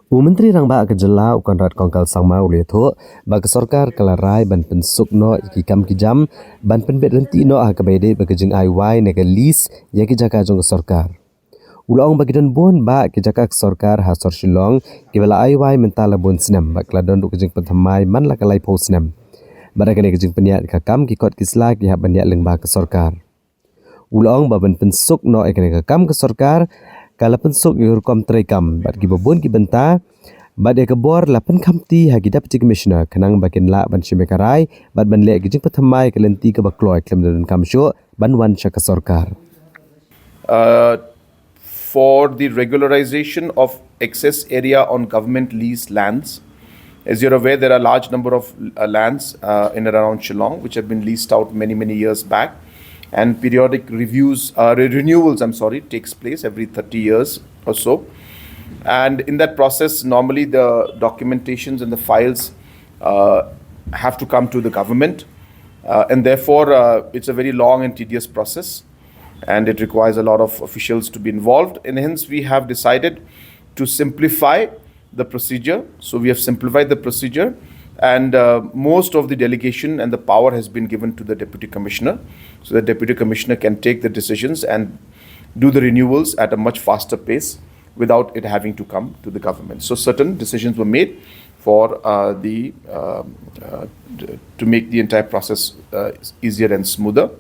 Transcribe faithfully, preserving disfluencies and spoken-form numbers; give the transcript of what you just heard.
U Myntri Rangbah ka jylla u Conrad Kongkal Sangma u la ïathuh ba ka sorkar ka la rai ban pynsuk noh ïa ki kam ki jam ban pynbeit ryntih noh ha kaba ïadei bad ka jingai wai ne ka lease ïa ki jaka jong ka sorkar. U la ong ba ki don bun bah ki jaka ka sorkar ha sor Shillong kiba la ai wai mynta la bun snem bad ka la don ruh ka jingpynthymmai man la ka laiphew snem. Bad ha kane ka jingpynïaid ka kam ki kot ki sla ki hap ban ïaid lyngba ka sorkar. U la ong ba ban pynsuk noh ïa kane ka kam ka sorkar ka la pynsuk ïa ka rukom treikam bad kiba bun ki bynta bad ïa ka bor la pynkhamti ha ki Deputy Commissioner khnang ba kin lah ban shim ïa ka rai bad ban leh ka jingpynthymmai ka lynti kaba kloi khlem da donkam shuh ban wan sha ka sorkar. Uh, for the regularization of excess area on government lease lands. As you're aware, there are a large number of uh, lands uh, in and around Shillong which have been leased out many, many years back, and periodic reviews, uh, re- renewals, I'm sorry, takes place every thirty years or so. And in that process, normally the documentations and the files uh, have to come to the government, uh, and therefore uh, it's a very long and tedious process, and it requires a lot of officials to be involved. And hence, we have decided to simplify the procedure. So we have simplified the procedure, and uh, most of the delegation and the power has been given to the deputy commissioner, so the deputy commissioner can take the decisions and do the renewals at a much faster pace without it having to come to the government. So certain decisions were made for uh, the um, uh, t- to make the entire process uh, easier and smoother.